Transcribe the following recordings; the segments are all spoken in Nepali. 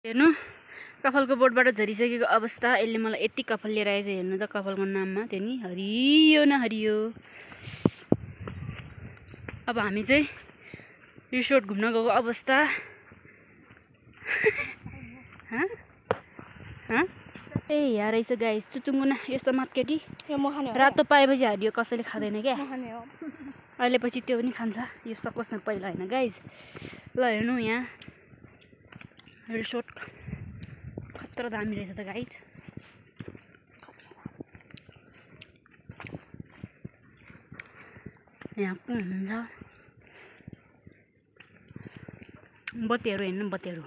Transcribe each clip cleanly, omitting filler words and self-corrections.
हेर्नु कपालको बोटबाट झरिसकेको अवस्था। यसले मलाई यति कपाल लिएर आएछ हेर्नु त, कपालको नाममा त्यो नि हरियो न हरियो। अब हामी चाहिँ रिसोर्ट घुम्न गएको अवस्था। ए यहाँ रहेछ गाइस चुचुङ्गुना, यस्तो मार्केटी रातो पाएपछि हारियो कसैले खाँदैन क्या, अहिले पछि त्यो पनि खान्छ। यो सकोस् न पहिला होइन गाइस। ल हेर्नु यहाँ रिसोर्ट खतरा दामी रहेछ त गाइस। यहाँ कुन हुनुहुन्छ, बत्तीहरू हेर्नु, बत्तीहरू,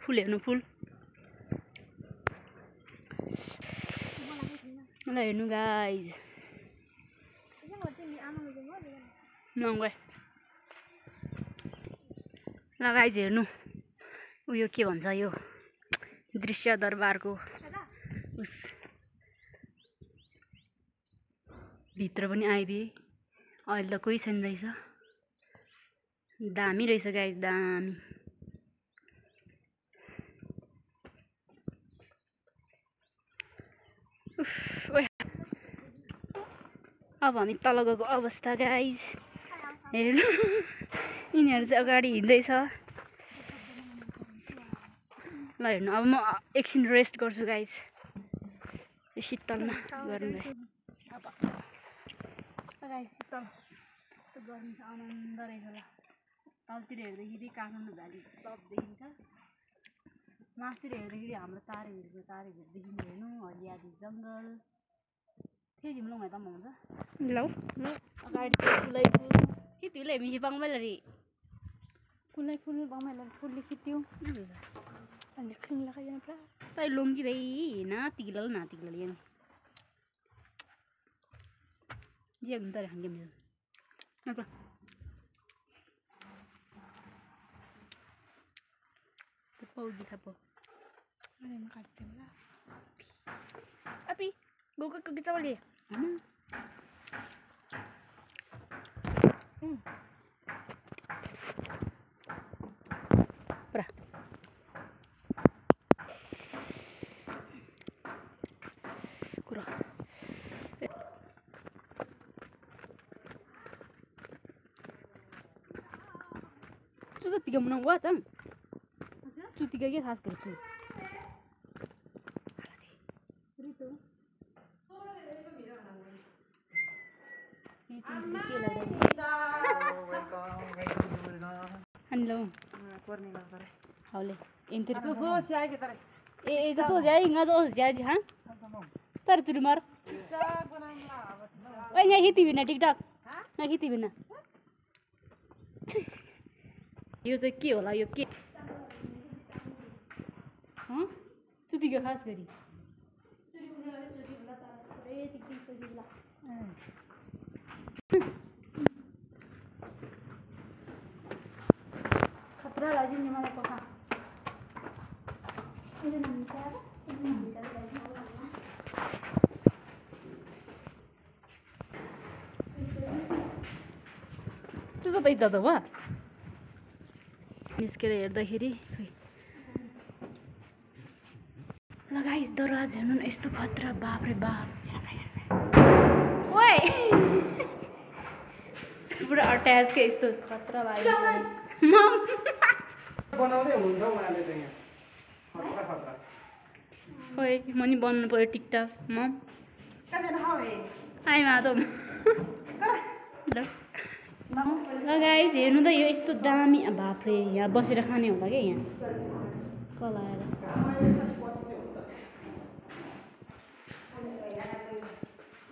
फुल हेर्नु, फुल। ल हेर्नु गाइस, महँगो। ल गाइस हेर्नु उयो के भन्छ, यो दृश्य दरबारको उस भित्र पनि आइदिए। अहिले त कोही छैन रहेछ। दामी रहेछ गाइस, दामी। अब हामी तल गएको अवस्था गाइस। हेर्नु यिनीहरू चाहिँ अगाडि हिँड्दैछ। ल हेर्नु अब म एकछिन रेस्ट गर्छु गाइस, यो शीतलमा गर्नु भए। गाइस शीतल गर्मी छ, आनन्द रहेछ। ल तलतिर हेर्दाखेरि काठमाडौँ भ्याली सब देखिन्छ, माथितिर हेर्दाखेरि हाम्रो तारेभिरको तारेभिर देखिन्छ। हेर्नु हरियाली जङ्गल। फेरि जिम्लो त हुन्छ। ल अगाडि फुलै फुल खिच्यो मिसी पाउँदैन फुलै फुल पाउँदैन फुलले खिच्यो अनि फिल्म लगाइएन पुरा तै लुङ्गी भाइ नातिगल यहाँ ये हुन्छ रे हामी न त पाउजी खापो अनि म काट्छु ल अपी गोको के चावल है पुरा कुरा तुझं तिघ म्हणून वाचांग तू तिघ के खास करतो Hello. Howle. Enter. Eh, जसो जाए ngazo जाए हाँ? तर तुरु मार. ओए यहाँ हिती बिना टिकटक. यहाँ हिती बिना. यो चाहिँ के होला यो के? हाँ? सुती का खास करी. खतरा लाजी नि मलाई पका इले नम क्या इले नम क्या तुझो त इज्जत हो निस्केर हेर्दाखेरि ल गाइस दरवाजा हेर्नु न यस्तो खतरा बाप रे बाप ओए पुरा अट्याच के यस्तो खतरा लाग्यो मम बनाउँदै हुन्छ उहाँले चाहिँ यहाँ खतरा ओए मनी बन्नु पर्यो टिकटक मम कतै हावे आइ मादम ल गाइस हेर्नु त यो यस्तो दामी बाप रे यहाँ बसेर खाने होला के यहाँ कलाएर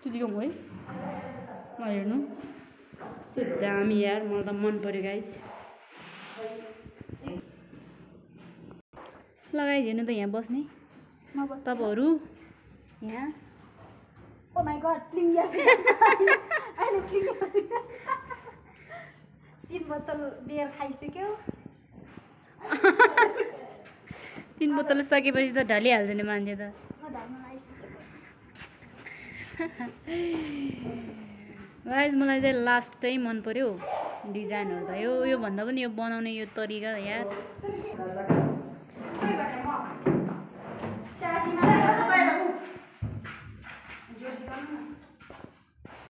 चुतिको है ल हेर्नु यस्तो दामी यार मलाई त मन पर्यो गाइस लगाइ हेर्नु त यहाँ बस्ने तपाईहरु यहाँ ओ माय गॉड प्लिङ यार अहिले प्लिङ 3 बोतल बियर खाइसक्यो 3 बोतल सकेपछि त ढलिहाल्छ नि मान्छे त गाइस मलाई चाहिँ लास्ट चाहिँ मन पर्यो डिजाइनहरू त योभन्दा पनि यो बनाउने यो तरिका यार